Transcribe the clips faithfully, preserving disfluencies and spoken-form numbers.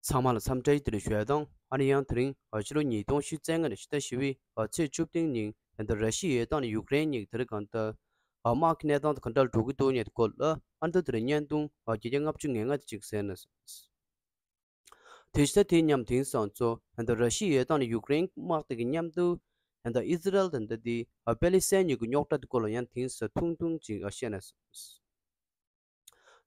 ཚང་མ་ལ་འཚམས་འདྲི་བཀྲ་ཤིས་བདེ་ལེགས་ཞུ་ཡ་དང་། ཨ་ནི་ཡང་དེ་རིང་ཕྱི་ལོ་ཉིས་སྟོང་ཉི་ཤུ་རྩ་ལྔ་ནས་ཕྱི་ཟླ་བཞི་པའི་ཚེས་བཅུ་བདུན་ཉིན་ད་ལྟ་ར་ཤི་ཡའི་དང་ནི་ཡུཀ་རེན་གཉིས་ཀྱི་དེ་རིང་གང་ལྟར་དམག་གི་གནས་སྟངས་དེ་ག་འདྲ་འགྲོ་གི་འདུག་ཉེ་དུ་སྐོར་ལ་ཨ་ནི་ད་དེ་རིང་བརྙན་ཐུང་བརྒྱ་ཆ་ལྔ་བཅུ་ང་ལྔ་དེ་གཅིག་གསན་ན། དེ་ཕྱི་ཟླ་དེའི་མཉམ་དེང་སང་ཚོ་ད་ལྟ་ར་ཤི་ཡའི་དང་ནི་ཡུཀ་རེན་དམག་དེ་གི་མཉམ་དུ་ད་ལྟ་ཨི་ཟི་རལ་དང་ད་ལྟ་དེ་པེ་ལི་སི་ཐན་གཉིས་ཀྱི་རྙོག་དྲ་དེ་སྐོར་ལ་ཡང་དེང་སང་ཐུང་ཐུང་ཅིག་བཤད་ན།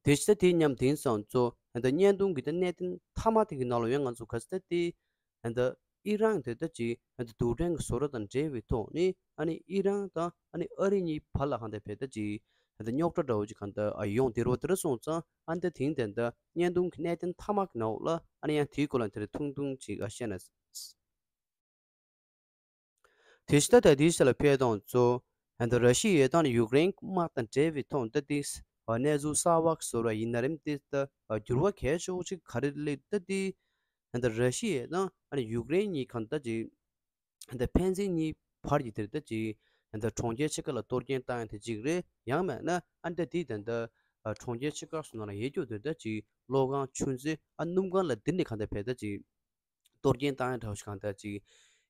དེ་ཕྱི་ཟླ་དེའི་མཉམ་དེང་སང་ཚོ་ད་ལྟ་བརྙན་ཐུང་གི་ད་གནད་དོན་མཐའ་མ་དེ་གི་ནང་ལ་ཡང་ང་ཚོ་ག་ཚོད་ད་ལྟ་དེ་ད་ལྟ་ཨི་རན་དེ་ད་ཅིག་ད་ལྟ་རྡུལ་ཕྲན་གྱི་བཟོ་གྲྭ་དང་འབྲེལ་བའི་ཐོག་ནས་ཨ་ནི་ཨི་རན་དང་ཨ་ནི་ཨ་རི་གཉིས་བར་ལ་གང་ལྟར་བས་ད་ཅིག་ད་ལྟ་རྙོག་དྲ་འདྲ་བོ་ཅིག་གང་ལྟར་ཨ་ཡོང་དེ་རོ་དེ་ར་སོང་ཙང་ཨ་ནི་ད་དེང་ད་ལྟ་བརྙན་ཐུང་གི་གནད་དོན་མཐའ་མ་གི་ནང་ལ་ཨ་ནི་ཡང་དེའི་སྐོར་ལ་དེ་རིང་ཐུང་ཐུང་ཅིག་ཨ་བཤད་ན། དེ་ཕྱི་ཟླ་ད་ལྟའི་ཆ་ལ་ཕེབས་དང་གཙོ་ད་ལྟ་ར་ཤི་ཡའི་དང་ཡུཀ་རེན་དམག་དང་འབྲེལ་བའི་ཐོག་ད་ལྟའི་གནས་ཚུལ་གསར་བ་བཟོ་ར་ཡིན་ན་རིམ་དེ་ད་འགྱུར་བ་གལ་ཆེ་བོ་ཅིག་ག་རེ་སླེབས་ད་ལྟའི་ད་ལྟ་ར་ཤི་ཡའི་དང་ཡུཀ་རེན་གཉིས་གང་ལྟར་ཅིག་ད་ལྟ་ཕན་ཚུན་གཉིས་བར་གྱི་དེར་ད་ཅིག་ད་ལྟ་གྲོང་ཁྱེར་ཕྱེད་ཀ་ལ་གཏོར་སྐྱོན་བཏང་ཡ་དེ་གཅིག་རེད། ཡང་མིན་ན་ཨ་ནི་ད་ལྟའི་ད་ལྟ་གྲོང་ཁྱེར་ཕྱེད་ཀ་སོ་ནང་ལ་ཡོད་རྒྱུ་དེར་ད་ཅིག་གློག་ཁང་ཆུ་མཛོད་ཨ་སྣུམ་ཁང་ལ་འདིར་ནས་གང་ལྟར་བས་ད་ཅིག་གཏོར་སྐྱོན་བཏང་ཡ་འདྲ་བོ་ཞིག་གང་ལྟར་ཅིག་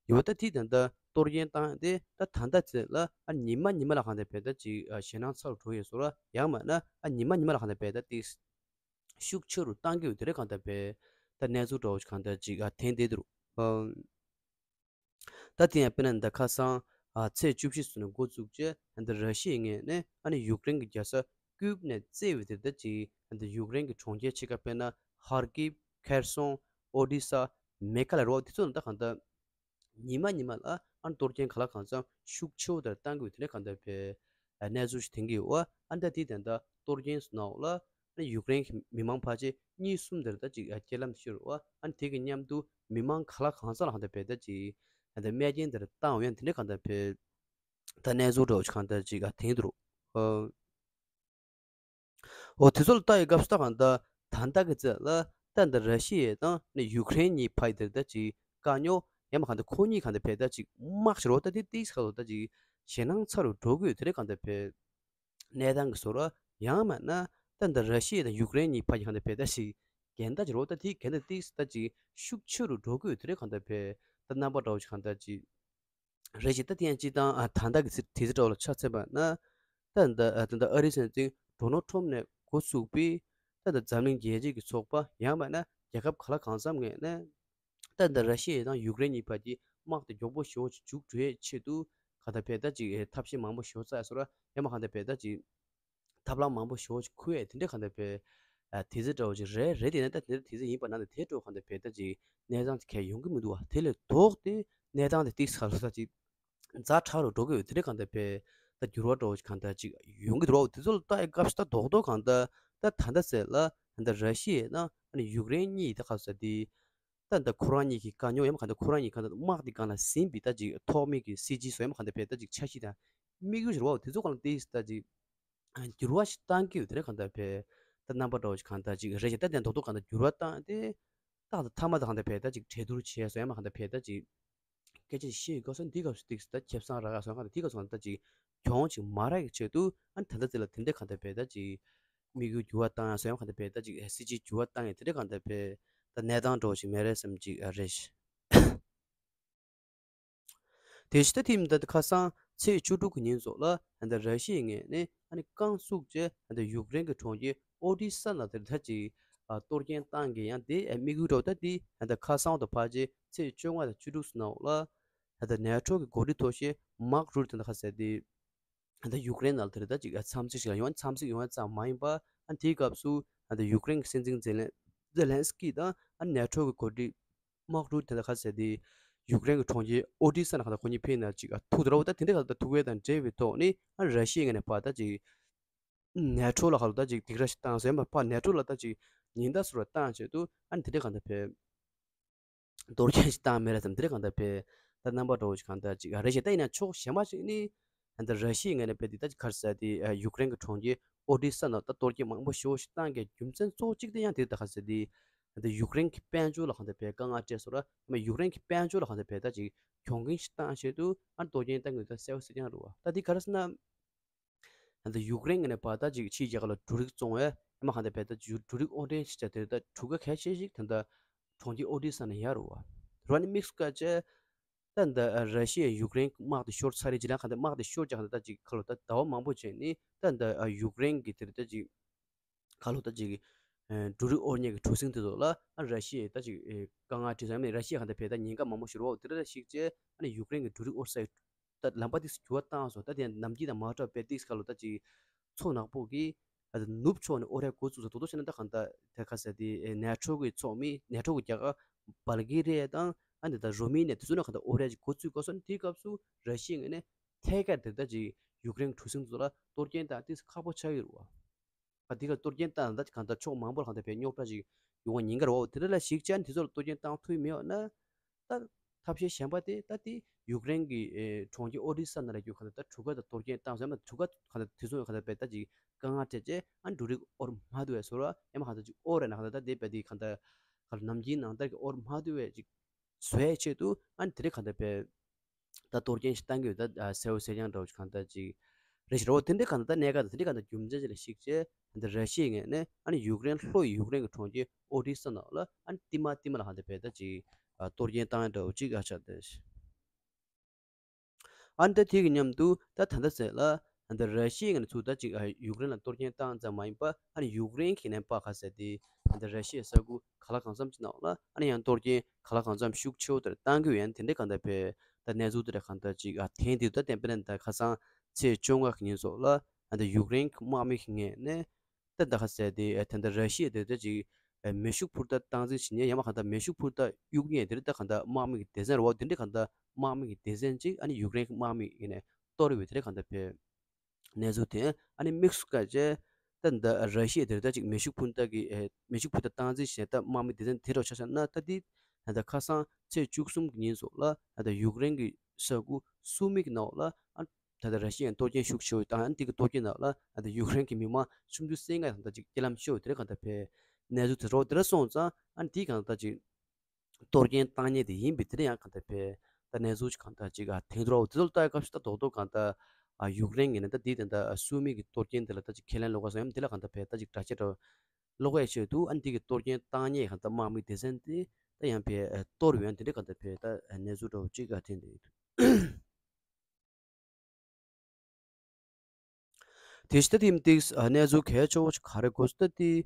ཡོད། ད་དེ་ད་ལྟ་གཏོར་སྐྱོན་བཏང་ཡ་དེ་ད་ད་ལྟ་ཚེ་ལ་ཨ་ཉི་མ་ཉི་མ་ལ་གང་ལྟར་བས་ད་ཅིག་ཨ་ཞེད་སྣང་ཚ་རུ་འགྲོ་ཡོད་སོ་ར། ཡང་མིན་ན་ཨ་ཉི་མ་ཉི་མ་ལ་གང་ལྟར་བས་ད་ཏིག་ཤུགས་ཆེ་རུ་བཏང་གི་ཡོད་དེ་རེད། གང་ལྟར་བས་ད་གནས་ཚུལ་འདྲ་བོ་ཞིག་གང་ལྟར་ཅིག་ཨ་ཐོན་བསྡད་འདུག་ཨ། ད་དེ་ཡང་དཔེར་ན་ད་ཁ་སང་ཨ་ཚེས་བཅུ་བཞི་ཚོ་ནས་འགོ་བཙུགས་རྗེས་ད་ར་ཤི་ཡའི་ངོས་ནས་ཨ་ནི་ཡུཀ་རེན་གྱི་རྒྱལ་ས་ཀིབ་ནས་བཙལ་བའི་དེར་ད་ཅིག་ད་ཡུཀ་རེན་གྱི་གྲོང་ཁྱེར་ཕྱེད་ཀ་དཔེར་ན་ཧར་ཀིབ། ཁེར་སོང་། ཨོ་ཌི་ས། མེ་ཁ་ལ་རོ་དེ་ཚོ་ནང་ད་གང་ལྟར་ཉི་མ་ཉི་མ་ལ་ཨ་ནི་གཏོར་སྐྱོན་ག་ལ་གང་འཚམ་ཤུགས་ཆེ་བོ་དེར་བཏང་དགོས་དེ་ནས་གང་ལྟར་བས་གནས་ཚུལ་ཞིག་ཐོན་གྱི་ཡོད། ཨ་ནི་ད་དེ་ད་ལྟ་གཏོར་སྐྱོན་སོ་ནང་ལ། ཨ་ནི་ཡུཀ་རེན་གྱི་མི་མང་ཕལ་ཆེར་གཉིས་གསུམ་དེར་ད་ཅིག་ཨ་རྐྱེན་ལམ་ཤོར་བ། ཨ་ནི་དེ་གི་མཉམ་དུ་མི་མང་ག་ལ་གང་འཚམ་ལ་གང་ལྟར་བས་ད་ཅིག་ཨ་ད་རྨས་སྐྱོན་དེར་བཏང་བ་ཡང་དེ་འདྲ་གང་ལྟར་བས་ད་གནས་ཚུལ་འདྲ་བོ་ཞིག་གང་ལྟར་ཅིག་ཨ་ཐོན་འདུག་ཨ་འོ་དེ་ཚོ་ལ་ལྟ་ཡི་སྐབས་སུ་ད་གང་ལྟར་ད་ལྟ་གི་ཚེ་ལ་ད་ལྟ་ར་ཤི་ཡ་དང་ནི་ཡུཀ་རེན་གཉིས་བར་དེར་ད་ཅིག་དཀའ་རྙོག་ཡང་མ་གང་ལྟར་ཁོ་གཉིས་གང་ལྟར་བས་ད་ཅིག་དམག་ཞིག་རོ་ད་དེ་ཏིག་ཁ་ལོ་ད་ཅིག་ཞེད་སྣང་ཚ་རུ་འགྲོ་གི་ཡོད་དེ་རེད། གང་ལྟར་བས། གནས་སྟངས་ཀྱི་བཟོ་འདྲ། ཡང་མིན་ན་ད་ལྟ་ར་ཤི་ཡ་དང་ཡུཀ་རེན་གཉིས་བར་གྱི་གང་ལྟར་བས་ད་ཞིག་འགལ་ཟླ་ཅིག་རོ། ད་དེའི་འགལ་ཟླ་ཏིག་ཙམ་ད་ཅིག་ཤུགས་ཆེ་རུ་འགྲོ་གི་ཡོད་དེ་རེད། གང་ལྟར་བས་ད་རྣམ་པ་འདྲ་བོ་ཞིག་གང་ལྟར་ཅིག་རེད་ཅིག་ད་དེ་ཡང་སྤྱིར་བཏང་ཨ་ད་ལྟ་གི་ཚེ་དེ་ཚེ་འདྲ་བོ་ལ་ཆ་མཚོན་པ་ན། ད་ལྟ་ཨ་ད་ལྟ་ཨ་རིའི་སྲིད་འཛིན་ཌོ་ནལ་ཊམ་ནས་འགོ་བཙུགས་པའི་ད་ལྟ་འཛམ་གླིང་རྒྱལ་སྤྱིའི་ཚོགས་པ། ཡང་མིན་ན་རྒྱལ་ཁབ་ག་ལ་གང་འཚམ་ངོས་ནས། ད་ལྟ་ར་ཤི་ཡ་དང་ཡུཀ་རེན་གཉིས་བར་གྱི་དམག་དེ་མགྱོགས་པོ་ཞེ་པོ་ཅིག་མཇུག་སྒྲིལ་ཡས་ཆེད་དུ་གང་ལྟར་བས་ད་ཅིག་ཨེ་ཐབས་ཤེས་མང་པོ་ཞེ་པོ་བཙལ་སོང་ར། ཡང་མ་གང་ལྟར་བས་ད་ཅིག་ཐབས་ལམ་མང་པོ་ཞེ་པོ་ཅིག་ཁུར་ཡས་དེ་འདྲ་གང་ལྟར་བས་ཨ་དེ་ཚོ་འདྲ་བོ་ཅིག་རེད། རེད་དེ་ན་ད་དེ་འདྲ་དེ་ཚོ་ཡིན་པ་ན་ད་དེ་འདྲ་གང་ལྟར་བས་ད་ཅིག་གནས་སྟངས་དེ་གས་ཡོང་གི་མི་འདུག་བ། དེ་ལས་ལྡོག་སྟེ་གནས་སྟངས་དེ་ཏིག་ཙམ་ལ་ད་ཅིག་ཛ་དྲག་རུ་འགྲོ་གི་ཡོད། དེ་འདྲ་གང་ལྟར་བས་ད་འགྱུར་བ་འདྲ་བོ་ཅིག་གང་ལྟར་ཅིག་ཡོང་གི་འདུག་ར། དེ་ཚོ་ལ་ལྟ་ཡས་སྐབས་སུ་ད་རྡོག་རྡོག་གང་ལྟར་ད་ད་ལྟ་ཚེ་ལ་ད་ལྟ་ར་ཤི་ཡ་དང་ཨ་ནི་ཡུཀ་རེན་གཉིས་ད་ག་ས་དེ། ད་ད་ཁོ་རང་གཉིས་ཀྱི་དཀའ་རྙོག་ཡང་མ་གང་ལྟར་ཁོ་རང་གཉིས་གང་ལྟར་དམག་འདི་སྒང་ལ་ཟིན་པའི་ད་ཅིག་ཐོག་མའི་གི་སྲིད་ཇུས་སོགས་ཡང་མ་གང་ལྟར་བས་ད་ཅིག་འཆར་གཞི་དང་དམིགས་ཡུལ་རེད་བ། དེ་ཚོ་སྒང་ལ་ཏིག་ཙམ་ད་ཅིག་འགྱུར་བ་ཞིག་བཏང་གི་ཡོད། དེ་འདྲ་གང་ལྟར་བས་ད་རྣམ་པ་འདྲ་བོ་ཞིག་གང་ལྟར་ཅིག་རེད་ཤག་ད་དེ་རྡོག་རྡོག་གང་ལྟར་འགྱུར་བ་བཏང་སྟེ་ད་ད་མཐའ་མ་ད་གང་ལྟར་བས་ད་ཅིག་གྲོས་བསྡུར་བྱས་སོགས་ཡང་མ་གང་ལྟར་བས་ད་ཅིག་སྐད་ཆ་བཤད་ཡོད་སྐབས་སུ་འདི་སྐབས་སུ་ཏིག་ཙམ་ད་ཁེ་བཟང་རག་ག་སོང་། གང་ལྟར་དེ་སྐབས་སུ་གང་ལྟར་ཅིག་གྱོང་ཅིག་མ་རག་གི་ཆེད་དུ་ཨ་ནི་ད་ལྟ་ཚེ་ལ་དེ་འདྲ་གང་ལྟར་བས་ད་ཅིག་དམིགས་ཡུལ་འགྱུར་བ་བཏང་ཡ་སོགས་ཡང་གང་ལྟར་བས་ད་ཅིག་སྲིད་ཇུས་འགྱུར་བ་བཏང་ཡ་དེ་འདྲ་གང་ལྟར་བས་ད་གནས་སྟངས་འདྲ་བོ་ཞིག་མེད་རེད་བསམ་ཅིག་ཨ་རེད། དེ་ཕྱི་ད་ཐིམ་ད་ཁ་སང་ཚེས་བཅུ་དྲུག་གི་ཉིན་སོགས་ལ་ད་ར་ཤི་ཡའི་ངོས་ནས་ཨ་ནི་རྐང་བཙུགས་རྗེས་ད་ཡུཀ་རེན་གྱི་གྲོང་ཁྱེར་ཨོ་ཌི་ས་ནང་དེར་ད་ཅིག་གཏོར་སྐྱོན་བཏང་གི་ཡང་དེ་དམིགས་ཡུལ་འདྲ་བོ་ད་དེ་ད་ཁ་སང་དང་ཕལ་ཆེར་ཚེས་བཅོ་ལྔ་དང་བཅུ་དྲུག་སོགས་ནང་ལ་ད་ནེ་ཊོ་གི་འགོ་ཁྲིད་ཐོག་ཤེས་མཱག་རུ་ཏེ་ད་ཁ་ཟེར་དེ། ད་ཡུཀ་རེན་ནང་དེར་ད་ཅིག་འཚམས་གཟིགས་ཤིག་ལ་ཡོང་། འཚམས་གཟིགས་ཡོང་ཡ་ཙམ་མ་ཡིན་པ་ཨ་དེའི་སྐབས་སུ་ད་ཡུཀ་རེན་གྱི་སྲིད་འཛིན་ཛེ་ལན་ཛེ་ལན་སི་ཀི་དང་ཨ་ནེ་ཊོ་གི་འགོ་ཁྲིད་མཱག་རུ་ཏེ་ད་ག་ཟེར་དེ་ཡུཀ་རེན་གྱི་གྲོང་ཁྱེར་ཨོ་ཌི་ས་ནང་ཁ་ད་ཁོ་གཉིས་ཕེབས་ན་ཅིག་ཨ་ཐུག་དེ་ར་བོ་ད་དེ་འདྲ་ག་ད་ཐུག་པའི་དང་འབྲེལ་བའི་ཐོག་ནས་ཨ་ར་ཤི་ཡའི་ངོས་ནས་ཕར་ད་ཅིག་ནེ་ཊོ་ལ་ཁ་ལོ་ད་ཅིག་སྡིགས་ར་ཞིག་བཏང་ཟེར་མ་ཕར་ནེ་ཊོ་ལ་ད་ཅིག་ཉེན་བརྡ་བཟོ་ར་བཏང་ཆེད་དུ་ཨ་དེ་འདྲ་ག་ད་ཕེབས། གཏོར་སྐྱོན་ཞིག་བཏང་མེད་རེད་དམ། དེ་རིང་གང་ལྟར་བས་ད་རྣམ་པ་འདྲ་བོ་ཞིག་གང་ལྟར་ཅིག་རེད་ཤག་ད་ཡིན་ན་ཕྱོགས་གཞན་པ་ཞིག་ནི་ད་ར་ཤི་ཡའི་ངོས་ནས་བས་འདི་ལྟ་ཅིག་ག་རེ་ཟེར་དེ་ཡུཀ་རེན་གྱི་གྲོང་ཁྱེར་ཨོ་ཌི་ས་ནང་ད་གཏོར་སྐྱོན་མང་པོ་ཞེ་པོ་ཞིག་བཏང་གི་རྒྱུ་མཚན་གཙོ་བོ་གཅིག་དེ་ཡང་དེ་ད་ག་རེ་ཟེར་དེ་ད་ཡུཀ་རེན་གྱི་དཔལ་འབྱོར་ལ་གང་ལྟར་བས་དཀའ་ངལ་སྤྲད་སོང་ར། ཡུཀ་རེན་གྱི་དཔལ་འབྱོར་ལ་གང་ལྟར་བས་ད་ཅིག་གྱོང་གུན་ཞིག་བཏང་ཆེད་དུ་ཨ་གཏོར་སྐྱོན་བཏང་གི་ད་གསལ་པོ་གསལ་རྐྱང་རེད་བ། ད་འདི་ག་རེ་ཟེར་ན། ད་ལྟ་ཡུཀ་རེན་ངོས་ནས་བ་ད་ཅིག་ཕྱིའི་རྒྱལ་ཁབ་ལ་འབྲུ་རིགས་བཙོང་བས་ཡང་མ་གང་ལྟར་བས་ད་ཅིག་འབྲུ་རིགས་དབོར་འདྲེན་ཞིག་བྱས་དེ་ད་གྲུ་ཁ་གལ་ཆེ་ཞིག་ད་ལྟ་ གྲོང་ཁྱེར་ཨོ་ཌི་ས་ནས་ཡར་རུ་བ། རོ་ནི་དམིགས་སུ་བཀར་བྱས། ད་ད་ར་ཤི་ཡས་ཡུཀ་རེན་དམག་དེ་ཤོར་ཚར་རེད། ཅི་ལ་གང་ལྟར་དམག་དེ་ཤོར་ཀྱང་གང་ལྟར་ད་ཅིག་ཁ་ལོ་ད་ཟླ་བ་མང་པོ་བྱས་ནས་ད་ད་ཡུཀ་རེན་གྱི་དེར་ད་ཅིག་ཁ་ལོ་ད་ཅིག་འབྲུ་རིགས་དབོར་མཁན་གྱི་གྲུ་གཟིངས་དེ་ཚོ་ལ་ཨ་ར་ཤི་ཡས་ད་ཅིག་དཀའ་ངལ་འཕྲད་ས་ཡིན་ནའི་ར་ཤི་ཡས་གང་ལྟར་བས་ད་ཉེན་ཁ་མང་པོ་ཤོར་བ་དེ་ལ་གཞིགས་བྱས་ཨ་ནི་ཡུཀ་རེན་གྱི་འབྲུ་རིགས་དབོར་ས་ཡི་ད་ལམ་པ་ཏིག་འགྱུར་བ་བཏང་སོང་། ད་དེ་ནམ་རྒྱུན་དང་མ་འདྲ་བའི་ཏིག་ཁ་ལོ་ད་ཅིག་མཚོ་ནག་པོ་གི་ཨ་ནུབ་ཕྱོགས་ནས་དབོར་ཡ་འགོ་བཙུགས་སོང་། དོ་དོ་བྱས་ན་ད་གང་ལྟར་དེ་ཁ་ཟེར་དེ་ནེ་ཊོ་གི་ཚོགས་མི་ནེ་ཊོ་གི་རྒྱལ་ཁབ་བལ་གྷི་རི་ཡ་དང་ཨ་ནི་ད་རོ་མེ་ནི་ཡ་དེ་ཚོ་ནས་གང་ལྟར་དབོར་ཡ་ཅིག་འགོ་བཙུགས་དགོས་སོང་། དེའི་སྐབས་སུ་ར་ཤི་ཡའི་ངོས་ནས་ཐད་ཀར་དེ་ད་ཅིག་ཡུཀ་རེན་གྲུ་གཟིངས་ཚོ་ལ་གཏོར་སྐྱོན་བཏང་ཏིག་ཁག་པོ་ཆགས་ཡོད་རེད་བ། ཨ་དེ་ག་གཏོར་སྐྱོན་བཏང་ད་གང་ལྟར་ཕྱོགས་མང་པོར་གང་ལྟར་བས་རྙོག་དྲ་ཞིག་ཡོང་བ་ཉེན་ཁ་རེད་བ། དེ་འདྲ་ལ་གཞིགས་བྱས་ནས་དེ་ཚོ་ལ་གཏོར་སྐྱོན་བཏང་ཐུབ་མེད་པ་ན་ད་ཐབས་ཤེས་གཞན་པ་དེ་ད་དེ་ཡུཀ་རེན་གྱི་ཨེ་གྲོང་ཁྱེར་ཨོ་ཌི་ས་ནང་ལ་རྒྱུ་གང་ལྟར་ད་གྲུ་ཁ་ད་གཏོར་སྐྱོན་བཏང་སོང་། ཡང་ན་གྲུ་ཁ་གང་ལྟར་དེ་ཚོ་གང་ལྟར་བས་ད་ཅིག་དཀའ་ངལ་འཕྲད་བྱས་ཨ་འབྲུ་རིགས་དབོར་མ་ཐུབ་པའི་བཟོ་འདྲ། ཡང་མ་གང་ལྟར་ཅིག་དབོར་རེད་ན་གང་ལྟར་ད་དེ་བས་དེ་གང་ལྟར་ག་ལ་ནམ་རྒྱུན་ནང་ལྟར་གྱི་དབོར་མ་ཐུབ་པའི་ཅིག་བཟོ་ཡའི་ཆེད་དུ་ཨ་ནི་དེ་རིགས་གང་ལྟར་བས། ད་གཏོར་སྐྱོན་ཞིག་བཏང་གི་ཡོད། ད་གསལ་བོ་གསལ་རྐྱང་འདྲ་བོ་ཞིག་གང་ལྟར་ཅིག་རེད་ཤག་རོ། དེ་འདྲའི་གང་ལྟར་ད་གནད་འགག་དང་དེ་འདྲའི་གང་ལྟར་རྒྱུ་མཚན་ཅིག་ལ་གཞིགས་བྱས་ད་ར་ཤི་ཡའི་ངོས་ནས་ཨ་ནི་ཡུཀ་རེན་ལྷོ་ཡི་ཡུཀ་རེན་གྱི་གྲོང་ཁྱེར་ཨོ་ཌི་ས་ནང་ལ་ཨ་ནི་ཏི་མ་ཏི་མ་ལ་གང་ལྟར་བས་ད་ཅིག་གཏོར་སྐྱོན་བཏང་ཡ་འདྲ་བོ་ཅིག་ཨ་ཆགས་ཏེ། ཨ་ནི་ད་དེ་གི་མཉམ་དུ་ད་ད་ལྟ་ཟེར་ལ་ད་ར་ཤི་ཡའི་ངོས་ནས་ཚུར་ད་ཅིག་ཡུཀ་རེན་ལ་གཏོར་སྐྱོན་བཏང་ཙམ་མ་ཡིན་པ་ཨ་ནི་ཡུཀ་རེན་གྱི་ནས་པ་ག་ཟེར་ཏེ་ད་ར་ཤི་ཡའི་ས་ཁུལ་ག་ལ་གང་འཚམ་ཅིག་ནང་ལ་ཨ་ནི་ཡང་གཏོར་སྐྱོན་ག་ལ་གང་འཚམ་ཤུགས་ཆེ་བོ་དེར་བཏང་གི་ཡོད། ཡང་དེ་འདྲའི་གང་ལྟར་བས་ད་གནས་ཚུལ་དེ་འདྲ་གང་ལྟར་ཅིག་ཨ་ཐེངས་འདི་ད་བསྟན་པ་ནས་ད་ཁ་སང་ཚེས་བཅོ་ལྔ་གི་ཉིན་སོགས་ལ་ཨ་ད་ཡུཀ་རེན་གྱི་དམག་མི་གི་ངོས་ནས་ད་ད་ག་ཟེར་ཏེ་ཨ་ད་ད་ར་ཤི་ཡ་དེ་ད་ཅིག་ཨ་མེ་ཤུགས་འཕུར་མདའ་སྟངས་འཛིན་བྱེད་མཁན་ཡང་མ་གང་ལྟར་མེ་ཤུགས་འཕུར་མདའ་གཡུག་མཁན་དེ་འདྲ་ད་གང་ལྟར་དམག་མི་གི་སྡེ་ཚན་རེད་བ། དེ་འདྲ་གང་ལྟར་དམག་མི་གི་སྡེ་ཚན་ཅིག་ཨ་ནི་ཡུཀ་རེན་གྱི་དམག་མི་ཡིན་ནས་གཏོར་ཡོད་པའི་དེ་འདྲ་གང་ལྟར་བས། གནས་ཚུལ་དེ་ཨ་ནི་དམིགས་སུ་བཀར་བྱས་ད་ད་ར་ཤི་ཡ་དེར་ད་ཅིག་མེ་ཤུགས་འཕུར་མདའ་གི་ཨེ་མེ་ཤུགས་འཕུར་མདའ་སྟངས་འཛིན་བྱས་ད་དམག་མི་སྡེ་ཚན་དེ་འདྲ་ཆ་བཞག་ན་ད་དེ་ད་ད་ཁ་སང་ཚེས་བཅུ་གསུམ་གི་ཉིན་སོགས་ལ་ད་ད་ཡུཀ་རེན་གྱི་ས་ཁུལ་སུ་མི་གི་ནང་ལ་ཨ་ད་ད་ར་ཤི་ཡའི་གཏོར་སྐྱོན་ཤུགས་ཆེ་བོ་བཏང་ཨ་ནི་དེ་གི་གཏོར་སྐྱོན་ནང་ལ་ད་ད་ཡུཀ་རེན་གྱི་མི་མང་སུམ་ཅུ་སོ་ལྔ་ད་ད་ཅིག་རྐྱེན་ལམ་ཤོར་དེ་འདྲ་གང་ལྟར་བས། གནས་ཚུལ་དེ་འདྲ་དེ་འདྲ་སོང་ཙང་ཨ་ནི་དེ་གང་ལྟར་ཅིག་གཏོར་སྐྱོན་བཏང་མཁན་དེ་ཡིན་པའི་དེ་ལ་ཡང་གང་ལྟར་བས་ད་གནས་ཚུལ་ཅིག་གང་ལྟར་ཅིག་ཨ་ཐེངས་དུ་ར་འོ་དེ་ཚོ་ལ་ལྟ་ཡ་སྐབས་སུ་ད་རྡོག་རྡོག་གང་ལྟར་ཨ་ཡུཀ་རེན་ངོས་ནས་ད་དེ་དེ་འདྲ་སུ་མི་གི་གཏོར་སྐྱོན་དེ་ལ་ད་ཅིག་ཁས་ལེན་ལོག་ག་སོང་ཡང་དེ་ལ་གང་ལྟར་བས་ད་ཅིག་དྲག་ཆས་འདྲ་ལོག་ག་ཡ་ཆེད་དུ་ཨ་ནི་དེ་གི་གཏོར་སྐྱོན་བཏང་མཁན་གང་ལྟར་དམག་མི་སྡེ་ཚན་དེ་ད་ཡང་བས་གཏོར་ཡོང་དེ་འདྲ་གང་ལྟར་བས་ད་གནས་ཚུལ་འདྲ་བོ་ཅིག་ཨ་ཐེངས་དེ། དེ་བཞིན་ད་དེ་མི་ཏིག་གནས་ཚུལ་གལ་ཆེ་བོ་ཞིག་ག་རེ་གོ་སོང་ད་དེ།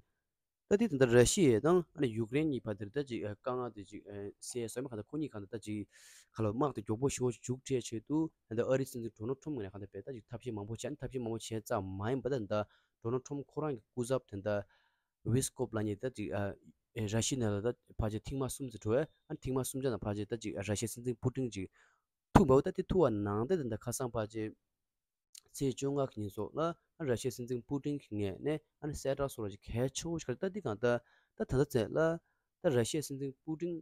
ད་དེ་ད་ལྟ་ར་ཤི་ཡ་དང་ཨ་ནི་ཡུཀ་རེན་གཉིས་བར་དེར་ད་ཅིག་དཀའ་ངལ་དེ་ཅིག་སེལ་སོང་མ་གང་ལྟར་ཁོ་གཉིས་གང་ལྟར་ད་ཅིག་ག་ལ་དམག་དེ་མགྱོགས་པོ་ཞེ་པོ་ཅིག་མཇུག་སྒྲིལ་ཆེད་དུ་ད་ལྟ་ཨ་རིའི་སྲིད་འཛིན་ཌོ་ནལ་ཊམ་ངོས་ནས་གང་ལྟར་བས་ད་ཅིག་ཐབས་ཤེས་མང་པོ་བྱས་ཨ་ནི་ཐབས་ཤེས་མང་པོ་བྱས་ཙམ་མ་ཡིན་པ་ད་ད་ལྟ་ཌོ་ནལ་ཊམ་ཁོ་རང་གི་སྐུ་ཚབ་དེ་ད་ཝི་སི་ཀོབ་ལབ་མཁན་ད་ཅིག་ར་ཤི་ཡ་ནང་ལ་ད་ཕལ་ཆེར་ཐེངས་མ་གསུམ་ཙམ་འགྲོ་བས་ཨ་ནི་ཐེངས་མ་གསུམ་ཆ་ནང་ཕལ་ཆེར་ད་ཅིག་ར་ཤི་ཡའི་སྲིད་འཛིན་པུ་ཏིན་ཅིག་ཐུག་འབའ་བོ་ད་དེ་ཐུག་པ་ནང་དེ་ད་ལྟ་ཁ་སང་ཕལ་ཆེར་ཚེས་བཅོ་ལྔ་གི་ཉིན་སོགས་ལ་ར་ཤི་ཡའི་སྲིད་འཛིན་པུ་ཏིན་གྱི་ངོས་ནས་ཨ་ནི་གསལ་བསྒྲགས་སོགས་ལ་ཅིག་གལ་ཆེ་བོ་ཞིག་ག་རེ་ད་འདི་གང་ལྟར་ད་ད་ལྟ་ཚེ་ལ་ད་ར་ཤི་ཡའི་སྲིད་འཛིན་པུ་ཏིན་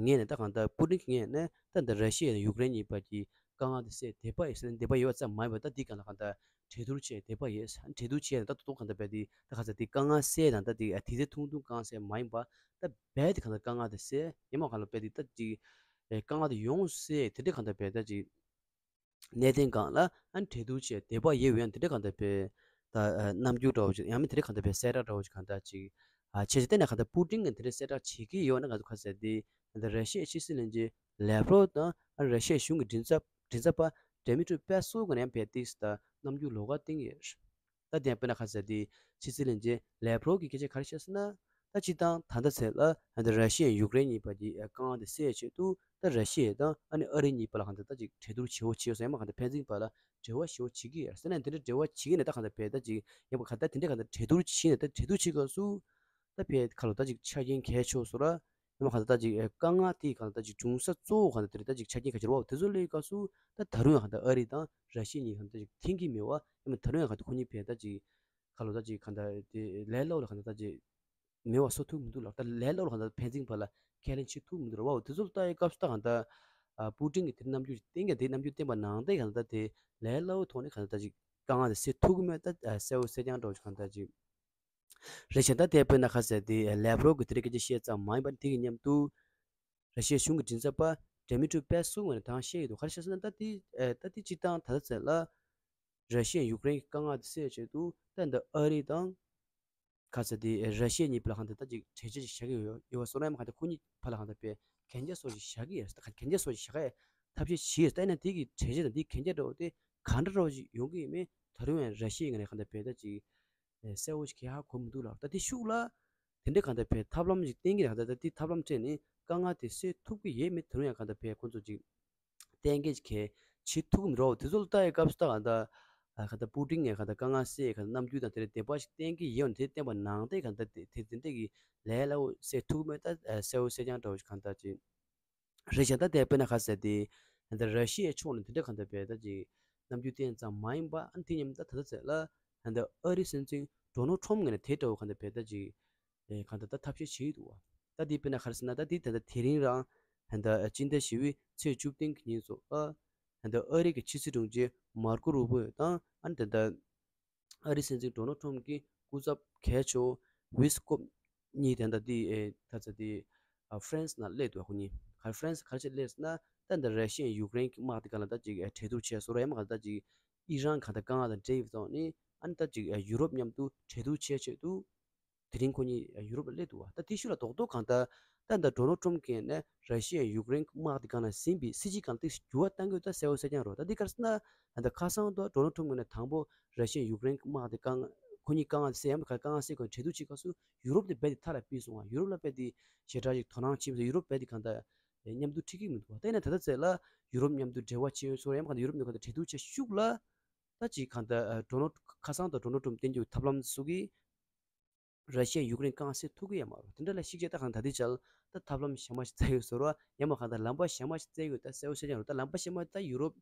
ངོས་ནས་ད་གང་ལྟར་པུ་ཏིན་གྱི་ངོས་ནས་ད་འདི་ར་ཤི་ཡ་དང་ཡུཀ་རེན་གཉིས་བར་གྱི་དཀའ་ངལ་དེ་སེལ་བདེ་པ་ཡོད་ཟེར་ན་བདེ་པ་ཡོད་པ་ཙམ་མ་ཡིན་པར་ད་འདི་གང་ལ་གང་ལྟར་གྲོས་བསྡུར་བྱས་བདེ་པ་ཡོད་ཟེར་གྲོས་བསྡུར་བྱས་ན་ད་ད་དུང་གང་ལྟར་བས་འདི་ད་ག་ཚ་འདི་དཀའ་ངལ་སེལ་དང་ད་འདི་དེ་ཚེ་ཐུང་ཐུང་དཀའ་ངལ་སེལ་མ་ཡིན་པར་ད་རྦད་དེ་གང་ལྟར་དཀའ་ངལ་དེ་སེལ་ཡང་མ་གང་ལ་བས་འདི་ད་ཅིག་དཀའ་ངལ་དེ་ཡོང་སེལ་དེ་འདྲ་གང་ལྟར་བས་ད་ཅིག་གནད་དོན་སྒང་ལ་ཨ་ནི་གྲོས་བསྡུར་བྱས་བདེ་པ་ཡོད་ཡོད་དེ་འདྲ་གང་ལྟར་བས་ད་རྣམ་འགྱུར་འདྲ་བོ་ཞིག་ཡང་མིན་དེ་འདྲ་གང་ལྟར་བས་གསལ་བསྒྲགས་འདྲ་བོ་ཞིག་གང་ལྟར་ཅིག་ཨ་བྱས་ཙང་དེ་ནས་གང་ལྟར་པུ་ཏིན་གྱིས་དེ་འདྲ་གསལ་བསྒྲགས་བྱེད་ཀྱི་ཡོད་ན་ང་ཚོ་ག་ཟེར་དེ་ད་ར་ཤི་ཡའི་ཕྱི་སྲིད་བློན་ཆེན་ལེབ་རོབ་དང་ཨ་ར་ཤི་ཡའི་གཞུང་གི་མགྲིན་ཚབ་མགྲིན་ཚབ་པ་ཌེ་མི་ཏྲི་པེ་སོ་གིས་ཡང་བས་ཏིས་ད་རྣམ་འགྱུར་ལོགས་ཀ་བསྟན་ཡོད། ད་དེ་ཡང་དཔེར་ན་ག་ཟེར་དེ་ཕྱི་སྲིད་བློན་ཆེན་ལེབ་རོབ་ཀྱིས་སྐད་ཆ་ག་རེ་བཤད་ཟེར་ན། ད་སྤྱིར་བཏང་ད་ལྟ་ཚེ་ལ་ཨ་ནི་ར་ཤི་ཡ་ཡུཀ་རེན་གཉིས་བར་གྱི་དཀའ་ངལ་དེ་སེལ་ཆེད་དུ་ད་ར་ཤི་ཡ་དང་ཨ་ནི་ཨ་རི་གཉིས་བར་ལ་གང་ལྟར་ད་ཅིག་གྲོས་བསྡུར་བྱེད་འོ་བྱེད་འོ་ཟེར་ཡང་མ་གང་ལྟར་ཕན་ཚུན་བར་ལ་འབྲེལ་བ་ཞེ་པོ་བྱེད་ཀྱི་ཡོད་ཟེར་ན་དེ་འདྲ་འབྲེལ་བ་བྱེད་ཀྱི་ནས་ད་གང་ལྟར་བས་ད་ཅིག་ཡང་མ་གང་ལྟར་དེ་འདྲ་གང་ལྟར་གྲོས་བསྡུར་བྱེད་ནས་ད་གྲོས་བསྡུར་བྱེད་སྐབས་སུ་ད་བས་ཁ་ལོ་ད་ཅིག་ཆ་རྐྱེན་གལ་ཆེ་བཟོ་ར། ཡང་མ་གང་ལྟར་ད་ཅིག་དཀའ་ངལ་དེ་གང་ལྟར་ད་ཅིག་འབྱུང་ས་གཙོ་བོ་གང་ལྟར་དེ་རེད། ད་ཅིག་ཆ་རྐྱེན་ག་ཅིག་རེད་བ་དེ་ཚོ་ལས་སྐབས་སུ་ད་ད་རུང་ཡང་གང་ལྟར་ཨ་རི་དང་ར་ཤི་ཡ་གཉིས་གང་ལྟར་ད་ཅིག་མཐུན་གྱི་མེད་བ་ཡང་མ་ད་རུང་ཡང་གང་ལྟར་ཁོ་གཉིས་བས་ད་ཅིག་ཁ་ལོ་ད་ཅིག་གང་ལྟར་དེ་ལས་སླ་བོ་ལ་གང་ལྟར་ད་ཅིག་མེད་པ་བཟོ་ཐུབ་མི་འདུག་ལ། ད་ལས་སླ་བོ་ལ་གང་ལྟར་ཕན་ཚུན་བར་ལ་ཁས་ལེན་བྱེད་ཐུབ་མི་འདུག་ལ། བ་འོ་དེ་ཚོ་ལ་ལྟ་ཡི་སྐབས་སུ་ད་གང་ལྟར་ཨ་པུ་ཏིན་གྱིས་དེ་རྣམ་འགྱུར་ཞིག་བསྟན་ཀྱང་དེ་རྣམ་འགྱུར་བསྟན་པ་ནང་བཞིན་གང་ལྟར་དེ་ལས་སླ་བོའི་ཐོག་ནས་གང་ལྟར་ཅིག་དཀའ་ངལ་དེ་སེལ་ཐུབ་ཀྱི་མེད། ད་གསལ་བོ་གསལ་རྐྱང་འདྲ་བོ་ཞིག་གང་ལྟར་ཅིག་རེད་བྱས། ད་དེ་དཔེར་ན་ག་ཟེར་དེ་ལེབ་རོབ་ཀྱིས་དེ་རིང་སྐད་ཆ་བཤད་ཙམ་མ་ཡིན་པར་དེ་གི་མཉམ་དུ་ར་ཤི་ཡའི་གཞུང་གི་མགྲིན་ཚབ་པ་ཌེ་མི་ཏྲི་པེ་སུ་ངོས་ནས་ད་བཤད་ཀྱི་འདུག་ག་རེ་བཤད་ཟེར་ན་ད་དེ་ད་དེ་སྤྱིར་བཏང་ད་ལྟ་ཚེ་ལ་ར་ཤི་ཡ་ཡུཀ་རེན་གྱི་དཀའ་ངལ་དེ་སེལ་ཆེད་དུ་ད་འདི་ཨ་རི་དང་ ཁ་ས་དེ་ར་ཤི་ཡ་གཉིས་བར་ལ་གང་ལྟར་ད་ཅིག་གྲོས་ཆོད་ཅིག་བཞག་གི་ཡོད་ཡོད་པ་སོང་ན་ཡང་གང་ལྟར་ཁོ་གཉིས་བར་ལ་གང་ལྟར་པའི་གན་རྒྱ་སོགས་ཅིག་བཞག་གི་ཡོད་ས། གན་རྒྱ་སོགས་ཅིག་བཞག་ཡ་ཐབས་ཤེས་བྱེད་ཡོད་ད། ཡིན་ན་དེ་གི་གྲོས་ཆོད་དང་དེའི་གན་རྒྱ་འདྲ་བོ་དེ་གང་འདྲ་འདྲ་བོ་ཅིག་ཡོང་གི་ཡིན་མིན་ད་རུང་ཡང་ར་ཤི་ཡའི་ངོས་ནས་གང་ལྟར་པའི་ད་ཅིག་གསལ་བོ་ཞིག་གང་ཡང་གོ་མི་འདུག་ལ། ད་དེ་ཤུགས་ལ་དེ་འདྲའི་གང་ལྟར་པའི་ཐབས་ལམ་ཞིག་བསྟན་གྱི་རེད། གང་ལྟར་ད་དེ་ཐབས་ལམ་སྤྲད་ནས་དཀའ་ངལ་དེ་སེལ་ཐུབ་ཀྱི་ཡོད་མེད་ད་རུང་ཡང་གང་ལྟར་པའི་ཁོང་ཚོ་ཅིག་གཏན་འཁེལ་གྱི་བྱེད་ཐུབ་ཀྱི་མི་འདུག་དེ་ཚོ་ལ་ལྟ་ཡི་སྐབས་སུ་ད་གང་ལྟར་ཨ་གང་ལྟར་པུ་ཏིན་ངས་གང་ལྟར་དཀའ་ངལ་སེལ་གང་ལྟར་རྣམ་འགྱུར་དང་དེ་འདྲའི་དད་པ་ཞིག་བསྟན་གྱི་ཡོད་ན་དེ་བསྟན་པ་ནང་བསྟན་གང་ལྟར་དེ་དེ་དེ་འདྲའི་གི་ལས་སླ་བོ་སེལ་ཐུབ་ཀྱི་མེད། ད་གསལ་བོ་གསལ་རྐྱང་འདྲ་བོ་ཞིག་གང་ལྟར་ཅིག་རེད་བཞག་ད་དེ་དཔེར་ན་ཁ་ཟེར་དེ་ད་ར་ཤི་ཡའི་ཕྱོགས་ནས་དེ་འདྲ་གང་ལྟར་བས་ད་ཅིག་རྣམ་འགྱུར་བསྟན་ཙམ་མ་ཡིན་པ་ཨ་ནི་དེ་མཉམ་ད་ད་ལྟ་ཚེ་ལ་ད་ཨ་རིའི་སྲིད་འཛིན་ཌོ་ནལ་ཊམ་ངོས་ནས་དེ་འདྲ་བོ་གང་ལྟར་བས་ད་ཅིག་ཨེ་གང་ལྟར་ད་ཐབས་ཤེས་བྱེད་ཀྱི་འདུག་བ། ད་དེ་དཔེར་ན་ག་རེ་ཟེར་ན་ད་དེ་ད་ལྟ་དེ་རིང་རང་ད་ལྟ་སྤྱི་ཟླ་བཞི་པའི་ཚེས་བཅུ་བདུན་གྱི་ཉིན་སུ་ཨ་ད་ལྟ་ཨ་རི་གི་ཕྱི་སྲིད་དྲུང་ཆེ་མར་ཀོ་རུ་བྷོ་དང་ཨ་ནི་ད་ལྟ་ཨ་རིའི་སྲིད་འཛིན་ཌོ་ནལ་ཊམ་གྱི་སྐུ་ཚབ་གལ་ཆེ་བོ་ཝི་སི་ཀོབ་གཉིས་དེ་འདྲ་དེ་ཨེ་ད་ཚ་དེ་ཨ་ཧྥ་རན་སི་ནང་སླེབས་འདུག་ཁོ་གཉིས་ག་ཧྥ་རན་སི་ག་རེ་བྱས་སླེབས་ཟེར་ན་ད་འདི་ར་ཤི་ཡ་ཡུཀ་རེན་གྱི་དམག་དེ་ག་ལ་ད་ཅིག་ཨེ་གྲོས་བསྡུར་བྱས་སོ་ར་ཡ་མ་ག་ད་ཅིག་ཨི་རན་ག་ད་དཀའ་ངལ་དང་འབྲེལ་ཡོད་ཙང་ནི་ཨ་ནི་ད་ཅིག་ཨེ་ཡུ་རོབ་མཉམ་དུ་གྲོས་བསྡུར་བྱས་ཆེད་དུ། དེ་རིང་ཁོ་གཉིས་ཡུ་རོབ་ལ་སླེབས་འདུག་བ། ད་དེ་ཤུགས་ལ་རྡོག་རྡོག་གང་ལྟར་ད་ད་ཌོ་ནལ་ཊམ་གྱིས་ནས་ར་ཤི་ཡ་ཡུཀ་རེན་དམག་དེ་སྒང་ལ་ཟིན་པའི་སྲིད་ཇུས་སྒང་ལ་ཏོག་ཙམ་འགྱུར་བ་གཏང་གི་ཡོད་ད་གསལ་བོ་གསལ་རྐྱང་རེད། ད་འདི་ག་རེ་ཟེར་ན་ད་ཁ་སང་དུ་ཌོ་ནལ་ཊམ་ངོས་ནས་དང་པོ་ར་ཤི་ཡ་ཡུཀ་རེན་དམག་དེ་དཀའ་ངལ་ཁོ་གཉིས་དཀའ་ངལ་སེལ་ཡ་མ་ག་དཀའ་ངལ་སེལ་དགོས་གྲོས་བསྡུར་བྱེད་སྐབས་སུ་ཡུ་རོབ་དེ་རྦད་དེ་མཐའ་ལ་ཕུད་སོང་བ། ཡུ་རོབ་ལ་རྦད་དེ་ཞེ་དྲག་ཅིག་དོ་སྣང་བྱེད་མི་འདུག་ཡུ་རོབ་རྦད་དེ་གང་ལྟར་མཉམ་དུ་ཁྲིད་ཀྱི་མི་འདུག་བ། ད་ཡིན་ན་ད་ལྟ་ཚེ་ལ་ཡུ་རོབ་མཉམ་དུ་འབྲེལ་བ་བྱེད་སོ་ཡ་མ་ག་ད་ཡུ་རོབ་མཉམ་དུ་གང་ལྟར་གྲོས་བསྡུར་བྱེད་ཤུགས་ལ། ད་ཅིག་གང་ལྟར་ཨ་ཌོ་ནལ་ཁ་སང་དང་ཌོ་ནལ་ཊམ་བསྟན་རྒྱུ་ཐབས་ལམ་སོགས་ཀྱིས་ར་ཤི་ཡ་ཡུཀ་རེན་དཀའ་ངལ་སེལ་ཐུབ་ཀྱི་ཡོད་མ་རེད། དེ་འདྲ་ལ་གཞིགས་བྱས་ད་གང་ལྟར་དེ་ཅལ་ད་ཐབས་ལམ་གཞན་པ་ཞིག་བཙལ་ཡོད་ཟེར་བ་ཡང་མ་གང་ལྟར་ལམ་པ་གཞན་པ་ཞིག་བཙལ་ཡོད་ད་གསལ་བོ་ཤེས་ཀྱང་རེད། ད་ལམ་པ་གཞན་པ་ད་ཡུ་རོབ་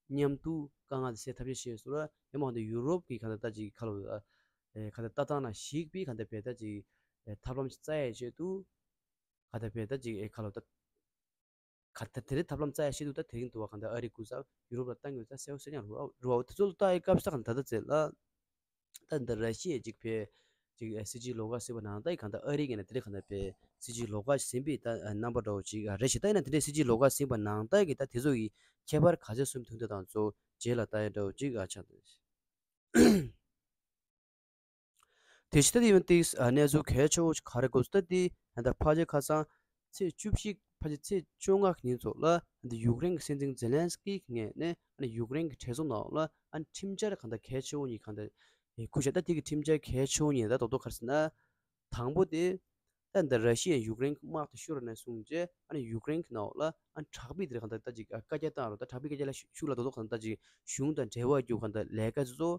མཉམ་དུ་དཀའ་ངལ་དེ་སེལ་ཐབས་ཤེས་བྱས་ཟེར་བ་ཡང་མ་གང་ལྟར་ཡུ་རོབ་ཀྱི་གང་ལྟར་ད་ཅིག་ཁ་ལོ་ཨེ་གང་ལྟར་ལྟ་སྟངས་ནང་གཞིགས་པའི་གང་ལྟར་བས་ད་ཅིག་ཨེ་ཐབས་ལམ་ཞིག་བཙལ་ཡ་ཆེད་དུ་གང་ལྟར་བས་ད་ཅིག་ཨེ་ཁ་ལོ་ད། ག་ད་དེ་རིང་ཐབས་ལམ་བཙལ་ཡ་ཤེས་འདུག་ད་དེ་རིང་དུ་བ་གང་ལྟར་ཨ་རིའི་སྐུ་ཚབ་ཡུ་རོབ་ལ་བཏང་ཡོད་ད་གསལ་བོ་གསལ་རྐྱང་རུ་བ་རུ་བ་དེ་ཚོ་ལ་ལྟ་ཡི་སྐབས་སུ་ད་གང་ལྟར་ད་ཚེ་ལ་ད་འདི་ར་ཤི་ཡའི་ཅིག་ཕེ་ཅིག་སྲིད་ཇུས་ལོགས་ཀ་ཟིན་པ་ནང་ད་ཡི་གང་ལྟར་ཨ་རིའི་ངོས་ནས་དེ་རིང་གང་ལྟར་ཕེ་སྲིད་ཇུས་ལོགས་ཀ་ཟིན་པའི་ད་རྣམ་པ་འདྲ་བོ་ཅིག་རེད་ཤི། ད་ཡིན་ན་དེ་འདྲའི་སྲིད་ཇུས་ལོགས་ཀ་ཟིན་པ་ནང་ད་ཡི་གི་ད་དེ་ཚོ་ཡི་ཁྱད་པར་ག་ཚོད་གསུམ་ཐུང་ཐུང་དང་ཚོ་རྗེས་ལ་ལྟ་ཡ་འདྲ་བོ་ཅིག་ཨ་ཆགས་འདུག་དེ་ཕྱི་ད་དེ་ཡོན་ཏིག་གནས་ཚུལ་གལ་ཆེ་བོ་ཞིག་ག་རེ་དགོས་ད་དེ་ད་ཕ་ཇེ་ཁ་སང་ཚེས་བཅུ་བཞི་ཕ་ཇེ་ཚེས་བཅོ་ལྔ་གི་ཉིན་ཚོ་ལ་ད་ཡུཀ་རེན་གྱི་སྲིད་འཛིན་ཛེ་ལན་སི་ཀི་ངོས་ནས་ཡུཀ་རེན་གྱི་གྲོས་ཚོགས་ནང་ལ་ཁྲིམས་འཆར་གང་ལྟར་གལ་ཆེ་བོ་གཉིས་གང་ལྟར་ཁུར་བཞག་ད་དེ་གི་ཁྲིམས་འཆར་གལ་ཆེ་བོ་གཉིས་ད་རྡོག་རྡོག་ག་རེ་ཟེར་ན། དང་པོ་དེ། ད་འདི་ར་ཤི་ཡས་ཡུཀ་རེན་གྱི་དམག་དེ་ཤོར་ནས་བཟུང་རྗེས་ཨ་ནི་ཡུཀ་རེན་གྱི་ནང་ལ་ཨ་ནི་དྲག་པོའི་དེར་གང་ལྟར་ད་ཅིག་བཀའ་རྒྱ་བཏང་རོགས་ད་དྲག་པོའི་བཀའ་རྒྱ་ལ་ཤུགས་ལ་རྡོག་རྡོག་གང་ལྟར་ད་ཅིག་གཞུང་དང་འབྲེལ་བ་རྒྱུ་གང་ལྟར་ལས་ཀ་ཚོ་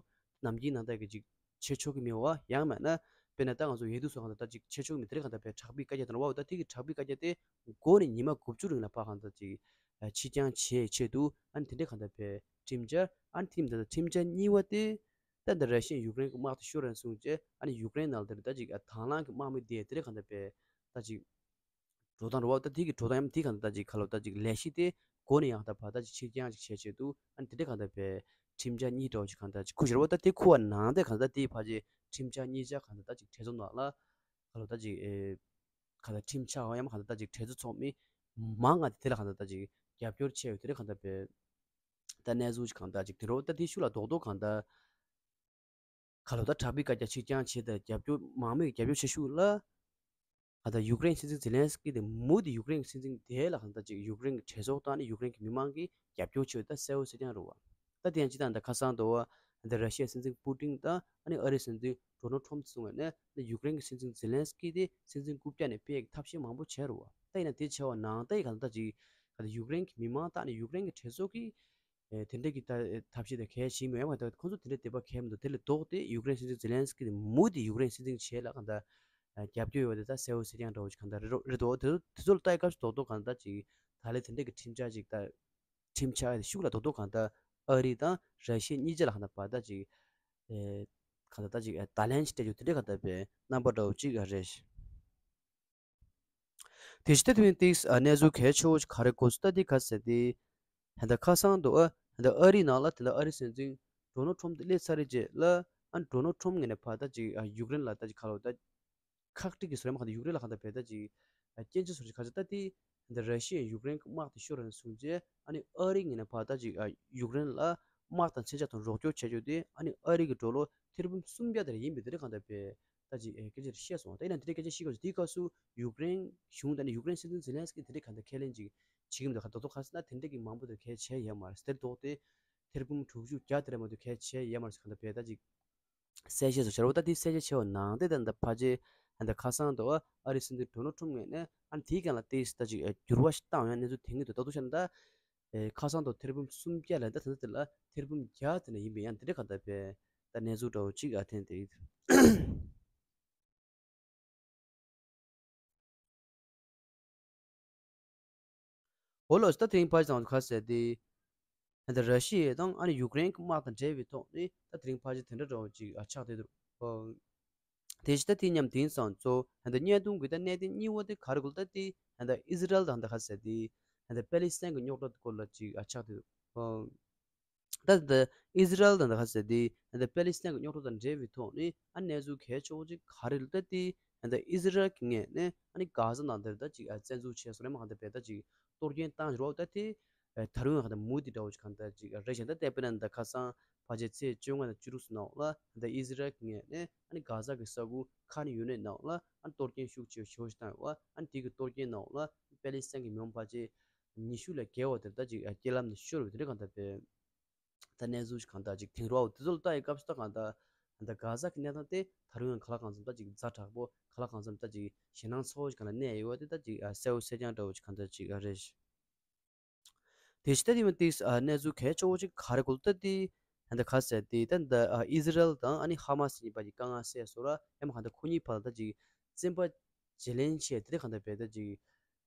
ནམ་རྒྱུན་ནང་ལྟར་གྱི་ཅིག་བྱེད་ཆོག་གི་མེད་པ་ཡང་མེད་ན་དཔེར་ན་ད་ང་ཚོ་འོས་བསྡུ་སོགས་གང་ལྟར་ད་ཅིག་བྱེད་ཆོག་གི་མེད་དེར་གང་ལྟར་བས་དྲག་པོའི་བཀའ་རྒྱ་བཏང་རོགས་ད་དེ་གི་དྲག་པོའི་བཀའ་རྒྱ་དེ་འགོ་ནས་ཉི་མ་དགུ་བཅུ་རིང་ལ་ཕར་གང་ལྟར་ཅིག་ཕྱིར་འགྱངས་བྱེད་ཆེད་དུ་ཨ་ནི་དེ་འདྲའི་གང་ལྟར་བས་ཁྲིམས་འཆར་ཨ་ནི་དེ་ཁྲིམས་འཆར་གཉིས་པ་དེ། ད་འདི་ར་ཤི་ཡ་ཡུཀ་རེན་གྱི་དམག་དེ་ཤོར་རན་སོང་རྗེས་ཨ་ནི་ཡུཀ་རེན་ནང་དེར་ད་ཅིག་ཨ་དང་བླངས་ཀྱི་དམག་མི་དེ་དེ་རེ་གང་ལྟར་བས་ད་ཅིག་འགྲོ་སྟངས་རེད་བ། ད་དེ་གི་འགྲོ་སྟངས་ཡང་དེ་གང་ལྟར་ད་ཅིག་ཁ་ལོ་ད་ཅིག་ལས་གཞི་དེ་འགོ་ནས་ཡང་ད་བར་ད་ཅིག་ཕྱིར་འགྱངས་ཅིག་བྱས་ཆེད་དུ་ཨ་ནི་དེ་འདྲ་གང་ལྟར་བས་ཁྲིམས་འཆར་གཉིས་འདྲ་བོ་ཅིག་གང་ལྟར་ཅིག་ཁུར་བཞག་རེད་བ། ད་དེ་ཁུར་བ་ནང་དེ་གང་ལྟར་དེའི་ཕ་ཅིག་ཁྲིམས་འཆར་གཉིས་ཆ་གང་ལྟར་ད་ཅིག་གྲོས་ཚོགས་ནང་ལ་ཁ་ལོ་ད་ཅིག་ཨེ་གང་ལྟར་ཁྲིམས་འཆར་བ་ཡང་གང་ལྟར་ད་ཅིག་གྲོས་ཚོགས་ཚོགས་མི་མང་ང་དེ་དེ་ལ་གང་ལྟར་ད་ཅིག་རྒྱབ་སྐྱོར་བྱས་ཡོད་དེ་རེ་གང་ལྟར་བས། ད་གནས་ཚུལ་ཞིག་གང་ལྟར་ཅིག་དེ་རོ་ད་དེ་ཤུགས་ལ་རྡོག་རྡོག་གང་ལྟར། ཁ་ལོ་ད་དྲག་པོའི་བཀའ་རྒྱ་ཕྱིར་འགྱངས་བྱེད་དང་རྒྱབ་སྐྱོར་མང་མོས་ཀྱི་རྒྱབ་སྐྱོར་བྱེད་ཤུགས་ལ། ད་ལྟ་ཡུཀ་རེན་སྲིད་འཛིན་ཛེ་ལན་སི་ཀི་དེ་མུ་མཐུད་ཡུཀ་རེན་སྲིད་འཛིན་དེ་ལ་གང་ལྟར་ཅིག་ཡུཀ་རེན་གྱི་གྲོས་ཚོགས་དང་ནི་ཡུཀ་རེན་གྱི་མི་མང་གིས་རྒྱབ་སྐྱོར་བྱེད་ད་གསལ་བོ་གསལ་རྐྱང་རེད་བ། ད་དེ་ཡང་སྤྱི་བཏང་ད་ཁ་སང་དུ་བ་ད་ར་ཤི་ཡའི་སྲིད་འཛིན་པུ་ཏིན་དང་ཨ་ནི་ཨ་རིའི་སྲིད་འཛིན་ཌོ་ནལ་ཁྲོམ་གསུང་བ་ནས་ད་ཡུཀ་རེན་གྱི་སྲིད་འཛིན་ཛེ་ལན་སི་ཀི་དེ་སྲིད་འཛིན་རྐུབ་བཀྱག་ནས་ཕེབས་ཀྱི་ཐབས་ཤེས་མང་པོ་བྱས་རེད་བ། ད་ཡིན་ན་དེ་བྱས་པ་ནང་ད་ཡི་གང་ལྟར་ཅིག་ད་ལྟ་ཡུཀ་རེན་གྱི་མི་མང་དང་ནི་ཡུཀ་རེན་གྱི་གྲོས་ཚོགས་ཀྱིས། ཨེ་དེ་འདྲ་གི་ད་ཨེ་ཐབས་ཤེས་དང་གལ་ཆེ་མོད་ཡང་མ་གཏོགས་ཁོང་ཚོ་དེ་འདྲ་དད་པ་གལ་མི་འདུག་དེ་ལས་ལྡོག་སྟེ་ཡུཀ་རེན་སྲིད་འཛིན་ཛེ་ལན་སི་ཀི་དེ་མུ་མཐུད་ཡུཀ་རེན་སྲིད་འཛིན་བྱས་ལ་གང་ལྟར་ཨ་རྒྱབ་སྐྱོར་ཡོད་པ་དེ་ད་གསལ་བོ་གསལ་རྐྱང་འདྲ་བོ་ཞིག་གང་ལྟར་རེད་རོ་རེད་དོ། དེ་ཚོ་དེ་ཚོ་ལ་ལྟ་ཡི་སྐབས་སུ་རྡོག་རྡོག་གང་ལྟར་ཅིག་ད་ལས་དེ་འདྲ་གི་ཁྲིམས་འཆར་ཅིག་ད་ཁྲིམས་འཆར་དེ་ཤུགས་ལ་རྡོག་རྡོག་གང་ལྟར་ཨ་རི་དང་ར་ཤི་ཡ་གཉིས་ཆ་ལ་གང་ལྟར་བར་ད་ཅིག་ཨེ་གང་ལྟར་ད་ཅིག་ཨེ་བརྡ་ལན་ཞིག་སྤྲད་རྒྱུ་དེ་འདྲ་གང་ལྟར་པའི་རྣམ་པ་འདྲ་བོ་ཅིག་རེད། དེ་ཕྱི་ད་དེ་བའི་ཏིགས་ཨ་གནས་ཚུལ་གལ་ཆེ་བོ་ཞིག་ག་རེ་དགོས་སུ་ལྟ་དེ་ག་ཟེར་ཏེ། ད་ལྟ་ཁ་སང་དུ་ཨ་ད་ལྟ་ཨ་རིའི་ནང་ལ་ད་ལྟ་ཨ་རིའི་སྲིད་འཛིན་ཌོ་ནལ་ཁྲོམ་དེ་སླེབས་ཚར་རེད་རྗེས་ལ་ཨ་ཌོ་ནལ་ཁྲོམ་ངོས་ནས་ཕར་ད་ཅིག་ཨ་ཡུཀ་རེན་ལ་ད་ཅིག་ཁ་ལོ་ད་ཁག་དཀྲིག་གི་བཟོ་རིམ་ཁ་ད་ཡུཀ་རེན་ལ་ཁ་ད་བས་ད་ཅིག་ཨ་སྐྱོན་ཆ་བཟོ་རིམ་ཁ་ད་ད་དེ་ད་ལྟ་ར་ཤི་ཡས་ཡུཀ་རེན་གྱི་དམག་དེ་ཤོར་རན་སོང་རྗེས་ཨ་ནི་ཨ་རིའི་ངོས་ནས་ཕར་ད་ཅིག་ཨ་ཡུཀ་རེན་ལ་དམག་དང་མཚོན་ཆ་དང་རོགས་སྐྱོར་བྱས་རྒྱུ་དེ་ཨ་ནི་ཨ་རི་གི་ཌོ་ལར་ཐེར་འབུམ་སུམ་བརྒྱ་དེར་ཡིན་པའི་དེ་རིང་ཁ་ད་བས། ད་ཅིག་ཨེ་སྐད་ཆ་བཤད་སོང་། ད་ཡིན་ན་དེ་འདྲའི་སྐད་ཆ་བཤད་དགོས་སོང་། དེའི་སྐབས་སུ་ཡུཀ་རེན་གཞུང་དང་ནི་ཡུཀ་རེན་སྲིད་འཛིན་ཛེ་ལན་སི་ཀི་དེ་འདྲའི་ག་འདྲ་ཁས་ལེན་ཅིག་བྱེད་ཀྱི་མི་འདུག་ག་ད་དོ་ཁ་སང་ན་དེ་འདྲའི་གི་མང་པོ་དེ་གལ་ཆེ་ཡོད་མ་རེད། དེར་ལྡོག་སྟེ་ཐེར་འབུམ་དྲུག་ཅུ་བརྒྱ་དེ་འདྲ་མ་གཏོགས་གལ་ཆེ་ཡོད་མ་རེད་ཟེར་ག་འདྲ་བས་ད་ཅིག་གསལ་བཤད་སོགས་བྱས་རོགས། ད་དེ་གསལ་བཤད་བྱས་པ་ནང་དེ་ད་ད་ཕལ་ཆེར་ད་ཁ་སང་དུ་ཨ་རིའི་སྲིད་འཛིན་ཌོ་ནལ་ཁྲམ་ངོས་ནས་ཨ་ནི་དེའི་སྒང་ལ་ཏོག་ཙམ་ད་ཅིག་འགྱུར་བ་ཞིག་བཏང་ཡོང་གནས་ཚུལ་ཐོན་གྱི་འདུག་ད་དུ་ཆ་ན་ད་ཁ་སང་དུ་ཐེར་འབུམ་སུམ་བརྒྱ་ལ་ད་ད་དེ་ལ་ཐེར་འབུམ་བརྒྱ་དེ་ནས་ཡིན་པའི་ཡང་དེ་འདྲ་ག་འདྲ་བས་ད་གནས་ཚུལ་འདྲ་བོ་ཅིག་ཨ་ཐོན་དེ་ཡིན། འོ་ལགས་སོ། ད་དེ་རིང་ཕལ་ཆེར་ཚང་མ་ག་ཟེར་ཏེ། ད་ར་ཤི་ཡ་དང་ཨ་ནི་ཡུཀ་རེན་གྱི་དམག་དང་འབྲེལ་བའི་ཐོག་ནས་ད་དེ་རིང་ཕལ་ཆེར་དེ་འདྲ་འདྲ་བོ་ཅིག་ཨ་ཆགས་བསྡད་འདུག་ཨོ། དེ་བཞིན་ད་དེ་མཉམ་དེང་སང་གཙོ་ད་བརྙན་ཐུང་གི་ད་གནད་དོན་གཉིས་པ་དེ་ག་རེ་གོ་ད་དེ་ད་ཨི་ཟི་རལ་དང་ད་ག་ཟེར་ཏེ་ད་པེ་ལི་སི་ཐན་གྱི་རྙོག་དྲ་སྐོར་ལ་ཅིག་ཨ་ཆགས་བསྡད་འདུག་ཨོ། ད་ལྟ་ཨི་ཟི་རལ་དང་ད་ག་ཟེར་ཏེ་ད་པེ་ལི་སི་ཐན་གྱི་རྙོག་དྲ་དང་འབྲེལ་བའི་ཐོག་ནས་ཨ་གནས་ཚུལ་གལ་ཆེ་བོ་ཅིག་ག་རེ་ལབ་ད་དེ་ད་ཨི་ཟི་རལ་གྱི་ངོས་ནས་ཨ་ནི་གྷ་ཟ་ནང་དེར་ད་ཅིག་ཨ་བཙན་འཛུལ་བྱས་སོང་རེད་མ་གང་ལྟར་བས་ད་ཅིག་གཏོར་སྐྱོན་བཏང་རོགས་ད་དེ་ད་རུང་ཡང་གང་ལྟར་མུ་མཐུད་འདྲ་བོ་ཅིག་གང་ལྟར་ཅིག་རེད་ཤག་ད་དེ་དཔེར་ན་ད་ཁ་སང་ཕལ་ཆེར་ཚེས་བཅོ་ལྔ་དང་བཅུ་དྲུག་ཙམ་ནང་ལ་ད་ཨི་ཟི་རལ་གྱི་ངོས་ནས་ཨ་ནི་གྷ་ཟ་གི་ས་ཁུལ་ཁཱན་ཡུ་ནིས་ནང་ལ་ཨ་ནི་གཏོར་སྐྱོན་ཤུགས་ཆེ་བོ་ཞེ་པོ་ཞིག་བཏང་ཡོད་པ། ཨ་ནི་དེ་གི་གཏོར་སྐྱོན་ནང་ལ་པེ་ལི་སི་ཐན་གྱི་མི་མང་ཕལ་ཆེར་ཉི་ཤུ་ལས་བརྒལ་བ་དེར་ད་ཅིག་རྐྱེན་ལམ་ནས་ཤོར་བའི་དེ་འདྲ་གང་ལྟར་བས། ད་གནས་ཚུལ་ཞིག་གང་ལྟར་ཅིག་ཐེངས་རོགས་དེ་ཚོ་ལ་ལྟ་ཡི་སྐབས་སུ་ད་གང་ལྟར་ད་གྷ་ཟ་གི་གནས་སྟངས་དེ་ད་རུང་ཡང་ག་ལ་གང་འཚམ་ད་ཅིག་ཛ་དྲག་པོ་ག་ལ་གང་འཚམ་ད་ཅིག་ཞེད་སྣང་ཚ་བོ་ཞིག་གང་ལ་གནས་ཡོད་པ་དེ་ད་ཅིག་གསལ་བོ་གསལ་རྐྱང་འདྲ་བོ་ཞིག་གང་ལྟར་ཅིག་རེད། དེ་ཕྱི་ད་དེ་མ་ཏིག་གནས་ཚུལ་གལ་ཆེ་བོ་ཅིག་ག་རེ་གོ་ལ་ད་དེ་ད་ག་ཟེར་དེ་ད་ད་ཨི་ཟི་རལ་དང་ཨ་ནི་ཧ་མ་སི་གཉིས་བར་གྱི་དཀའ་ངལ་སེལ་སོང་ར་ཡང་མ་གང་ལྟར་ཁོ་གཉིས་བར་ལ་ད་ཅིག་བཙན་པ་བརྗེ་ལེན་བྱས་དེ་འདྲ་གང་ལྟར་བས་ད་ཅིག་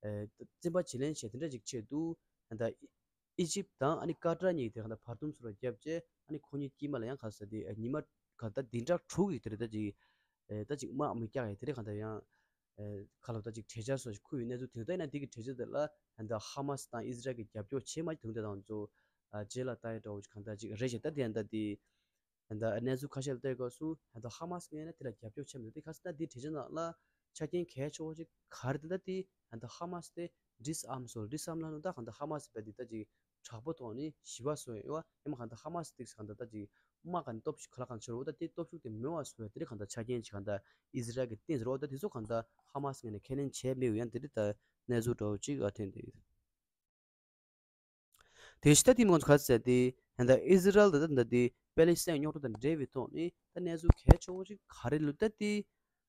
བཙན་པ་བརྗེ་ལེན་བྱས་དེ་འདྲ་ཅིག་ཆེད་དུ་ད་ཨི་ཇིབ་དང་ཨ་ནི་ཀ་ཏར་གཉིས་དེ་གང་ལྟར་བར་འདུམ་སོགས་ལ་བརྒྱབ་རྗེས་ཨ་ནི་ཁོ་གཉིས་དཀྱིལ་མ་ལ་ཡང་ག་ཟེར་དེ་ཉི་མ་གང་ལྟར་བདུན་ཕྲག་དྲུག་གི་དེ་རེད་ད་ཅིག་ད་ཅིག་དམག་མི་རྒྱག་ཡ་དེ་རེད་གང་ལྟར་ཡང་ཁ་ལོ་ད་ཅིག་གྲོས་འཆར་སོགས་ཤིག་ཁུར་བའི་གནས་ཚུལ་དེ་ད་ཡིན་ན་དེ་གི་གྲོས་འཆར་དེ་ལ་ད་ཧ་མ་སི་དང་ཨི་ཟི་རལ་གྱི་རྒྱབ་སྐྱོར་བྱེད་མ་བྱེད་དེ་ད་ང་ཚོ་རྗེས་ལ་ལྟ་ཡ་འདྲ་བོ་ཅིག་གང་ལྟར་ཅིག་རེད་ཤག་ད་དེ་ཡང་ད་དེ། ད་གནས་ཚུལ་ཁ་ཤས་ལ་བལྟས་སྐབས་སུ་ད་ཧ་མ་སི་ངོས་ནས་དེ་ལ་རྒྱབ་སྐྱོར་བྱས་མི་འདུག་དེ་ག་ཟེར་ན་དེའི་གྲོས་འཆར་ནང་ལ་ཆ་རྐྱེན་གལ་ཆེ་བོ་ཞིག་ག་རེ་འདུག་ད་དེ་ད་ཧ་མ་སི་དེ་ཌིས་ཨརམ་བཟོ། ཌིས་ཨརམ་ལབ་ན་ད་གང་ལྟར་ཧ་མ་སི་བས་དེ་ད་ཅིག་དྲག་པོ་ཐོག་ནས་ཞི་བ་བཟོ་ཡ་ཡོད་པ་ཡང་མ་གང་ལྟར་ཧ་མ་སི་དེ་གང་ལྟར་ད་ཅིག་དམག་ག་ནས་སྟོབས་ཤུགས་ག་ལ་གང་འཆོར་བ་ད་དེ་སྟོབས་ཤུགས་དེ་མེད་པ་བཟོ་ཡ་དེ་རེད་གང་ལྟར་ཆ་རྐྱེན་ཅིག་གང་ལྟར་ཨི་ཟི་རལ་གྱིས་བཏིང་ཟེར་བ་ད་དེ་ཚོ་གང་ལྟར་ཧ་མ་སི་ངོས་ནས་ཁས་ལེན་བྱས་མེད་པ་ཡང་དེ་འདྲ་ད་གནས་ཚུལ་འདྲ་བོ་ཅིག་ཨ་ཐོན་བསྡད་ཡོད། དེ་ཕྱི་ད་དེ་མང་ཚོ་ག་ཚད་དེ་ད་ལྟ་ཨི་ཟི་རལ་དང་ད་ལྟ་དེ་པེ་ལི་སི་ཐན་རྙོག་དྲ་དང་འབྲེལ་བའི་ཐོག་ནས་ད་གནས་ཚུལ་གལ་ཆེ་བོ་ཞིག་ག་རེ་ལབ་ད་དེ་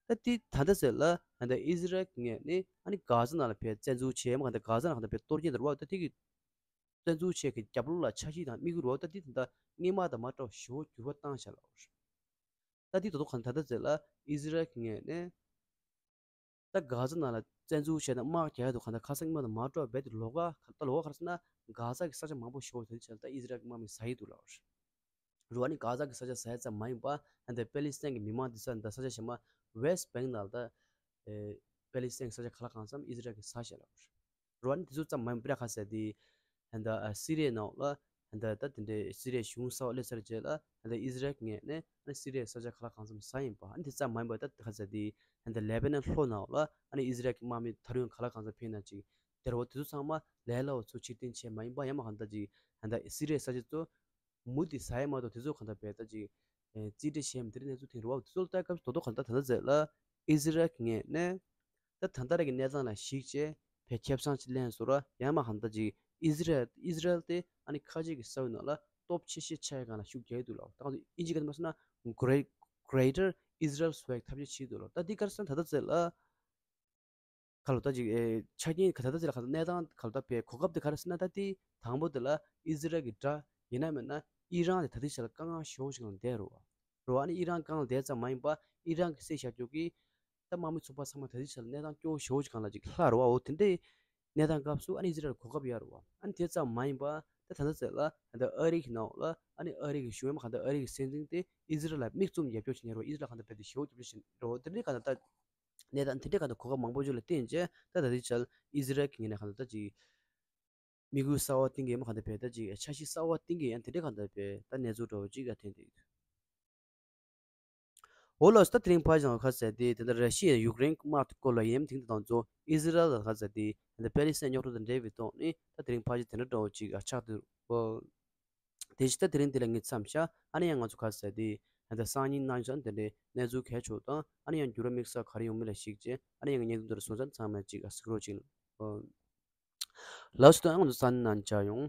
ད་དེ་ད་ལྟ་ཚད་ལ་ད་ལྟ་ཨི་ཟི་རལ་གྱི་ངོས་ནས་ཨ་ནི་གྷ་ཟ་ནང་ལ་ཕར་བཙན་འཛུལ་བྱས་མ་གང་ལྟར་གྷ་ཟ་ནང་གང་ལྟར་ཕར་གཏོར་སྐྱོན་དང་རོགས་ད་དེ་གི་བཙན་འཛུལ་བྱས་ཀྱི་རྒྱབ་ལོགས་ལ་འཆར་གཞི་དང་དམིགས་ཡུལ་རོགས་ད་དེ་ད་ལྟ་སྔོན་མ་དང་མ་འདྲ་བ་ཞེ་པོ་འགྱུར་བ་བཏང་བཞག་ལབ། ད་དེ་ད་དུང་གང་ད་ལྟ་ཚད་ལ་ཨི་ཟི་རལ་གྱི་ངོས་ནས་ད་གྷ་ཟ་ནང་ལ་བཙན་འཛུལ་བྱས་ནས་དམག་རྒྱག་ཡ་དུ་གང་ལྟར་ཁ་སང་ཉིན་མོ་དང་མ་འདྲ་བ་རྦད་དེ་ལོགས་ཀ་ད་ལོགས་ཀ་ག་རེ་ཟེར་ན་གྷ་ཟ་གི་ས་ཆ་མང་པོ་ཞེ་པོ་དེ་ཚོ་ད་ཨི་ཟི་རལ་གྱི་དམག་མིས་ཟ་ཡི་འདུག་ལབ། རུ་ཨ་ནི་གྷ་ཟ་གི་ས་ཆ་ཟ་ཡ་ཙམ་མ་ཡིན་པ་ད་ལྟ་པེ་ལི་སི་ཐན་གྱི་མི་མང་དེ་ཚོ་ད་ས་ཆ་གཞན་པ་ཝེ་སི་ཊི་བེང་ནང་ལ་ད་པེ་ལི་སི་ཐན་གྱི་ས་ཆ་ག་ལ་གང་འཚམ་ཨི་ཟི་རལ་གྱིས་ཟ་བཞག་ལབ། རོ་ཨ་ནི་དེ་ཚོ་ཙམ་མ་ཡིན་པར་ཁ་གསལ་དེ་ད་ལྟ་སི་རི་ཡའི་ནང་ལ་ད་ལྟ་དེ་འདྲའི་སི་རི་ཡའི་གཞུང་གསར་པ་སླེབས་ཚར་རྗེས་ལ་ད་ལྟ་ཨི་ཟི་རལ་གྱི་ངོས་ནས་ཨ་ནི་སི་རི་ཡའི་ས་ཆ་ག་ལ་གང་འཚམ་ཟ་ཡིན་པ། ཨ་ནི་དེ་ཙམ་མ་ཡིན་པར་ད་ཁ་གསལ་དེ་ད་ལྟ་ལེ་བྷ་ནན་ལྷོ་ནང་ལ་ཨ་ནི་ཨི་ཟི་རལ་གྱི་དམག་མི་ད་རུང་ག་ལ་གང་འཚམ་ཕེབས་ན་ཅིག་དེ་རུ་དེ་ཚོ་ཚང་མ་ལས་སླ་བོ་ཚོ་ཕྱིར་འཐེན་བྱས་མ་ཡིན་པ་ཡང་མ་གང་ལྟར་ཅིག་ད་ལྟ་སི་རི་ཡའི་ས་ཆ་ཚོ་མུ་མཐུད་ཟ་ཡ་མ་གཏོགས་དེ་ཚོ་གང་ལྟར་བས་ད་ཅིག་རྩིས་སྤྲད་བྱས་མི་དེ་རིགས་གནས་ཚུལ་ཐོན་རུ་བ་དེ་ཚོ་ལ་ལྟ་སྐབས་སུ་དོ་དོ་གང་ལྟར་ད་ལྟ་ཚད་ལ་ཨི་ཟི་རལ་གྱི་ངོས་ནས་ད་ད་ལྟ་རེ་གི་གནས་སྟངས་ལ་གཞིགས་བྱས་བས་ཁེ་བཟང་ཅིག་ལེན་སོང་ར་ཡང་མ་གང་ལྟར་ཅིག་ཨི་ཟི་རལ་ཨི་ཟི་རལ་དེ་ཨ་ནི་ཁ་ཆེ་གི་ས་ཁུལ་ནང་ལ་སྟོབས་ཆེ་ཤོས་ཆགས་ཡ་སྒང་ལ་ཤུགས་རྒྱག་གི་འདུག་ལབ། ད་ང་ཚོ་ཨིན་ཇི་སྐད་ནས་མ་སོང་ན་Great- Greater Israel བཟོ་ཡ་ཐབས་ཤེས་བྱེད་ཀྱི་འདུག་ལབ། ད་འདི་ག་རེ་ཟེར་ན་ད་ལྟ་ཚད་ལ། ཁ་ལོ་ད་ཅིག་ཨེ་ཆ་རྐྱེན་ག་ད་ད་ཅིག་ལ་ག་ད་གནས་སྟངས་ག་ལོ་ད་བས་གོ་སྐབས་དེ་ག་རེ་ཟེར་ན་ད་དེ་དང་པོ་དེ་ལ་ཨི་ཟི་རལ་གྱི་དགྲ་ཡིན་ན་མིན་ན་ཨི་རན་དེ་ད་ལྟའི་ཆ་ལ་དཀའ་ངལ་ཞེ་པོ་ཞིག་ནང་བསྡད་རེད་བ། རེད་བ། ཨ་ནི་ཨི་རན་དཀའ་ངལ་བསྡད་ཙམ་མ་ཡིན་པ་ཨི་རན་གྱི་སྲིད་ཤར་སྐྱོད་ཀྱི་ད་དམག་མི་ཚོགས་པ་ཚང་མ་ད་ལྟའི་ཆ་ལ་གནས་སྟངས་སྐྱོ་བོ་ཞེ་པོ་ཞིག་སྒང་ལ་ཅིག་ལྷག་རེད་བ། འོ་དེ་འདྲའི་གནས་སྟངས་སྐབས་སུ་ཨ་ནི་ཨི་ཟི་རལ་གོ་སྐབས་ཡོད་རེད་བ། ཨ་ནི་དེ་ཙམ་མ་ཡིན་པ་ད་ད་ལྟ་ཚད་ལ་ད་ལྟ་ཨ་རི་གི་ནང་ལ་ཨ་ནི་ཨ་རི་གི་གཞུང་ཡང་མ་གང་ད་ཨ་རི་གི་སྲིད་འཛིན་དེ་ཨི་ཟི་རལ་ལ་མིག་བཙུམ་རྒྱབ་སྐྱོར་བྱེད་མཁན་རེད་བ། ཨི་ཟི་རལ་གང་ད་རྦད་དེ་ཞེ་པོ་རྒྱབ་སྐྱོར་བྱེད་མཁན་རེད་བ། དེ་འདྲའི་གང་ད་ད། གནས་སྟངས་དེ་འདྲའི་གང་ལྟར་གོ་སྐབས་མང་པོ་ཅིག་ལ་བརྟེན་བྱས་ད་ད་ལྟའི་ཆར་ཨི་ཟི་རལ་གྱི་ངོས་ནས་གང་ལྟར་ད་ཅིག་དམིགས་ཡུལ་གསར་པ་བཏིང་གི་ཡོད་མ་གང་ལྟར་བས་ད་ཅིག་འཆར་གཞི་གསར་པ་བཏིང་གི་ཡང་དེ་འདྲའི་གང་ལྟར་བས་ད་གནས་ཚུལ་འདྲ་བོ་ཅིག་ལ་ཐོན་བསྡད་ཡོད། འོ་ལགས་སོ། ད་དེ་རིང་ཕར་ཞོག་ཁ་གསལ་ཏེ་དེ་འདྲ་ར་ཤི་ཡ་ཡུཀ་རེན་དམག་དེ་སྐོར་ལ་ཡིན་ནམ། དེང་དུས་དང་གཙོ་ཨི་ཟི་རལ་ལ་ཁ་གསལ་ཏེ་དེ་འདྲ་པེ་ལི་སི་ཐན་རྙོག་དྲ་དང་འབྲེལ་བའི་ཐོག་ནས་ད་དེ་རིང་ཕར་ཞོག་དེ་འདྲ་འདྲ་བོ་ཅིག་ཨ་ཆགས་འདུག་གོ། དེ་བཞིན་ད་དེ་རིང་འདི་ལ་ངས་མཚམས་བཞག་ཨ་ནི་ཡང་ང་ཚོ་ཁ་གསལ་ཏེ་ ད་སང་ཉིན་གནང་ཙང་དེ་འདྲའི་གནས་ཚུལ་གལ་ཆེ་བ་དང་ཨ་ནི་ཡང་འགྱུར་བ་དམིགས་བསལ་ག་རེ་ཡོང་མིན་ལ་གཞིགས་བྱས་ཨ་ནི་ཡང་གནད་དོན་དེར་སོང་ཙང་ཚང་མས་ཅིག་ཨ་གཟིགས་རོགས་ཅིག་ལགས་སོ། ད་ང་ཚོ་ས་ནང་བཅར་ཡོང་།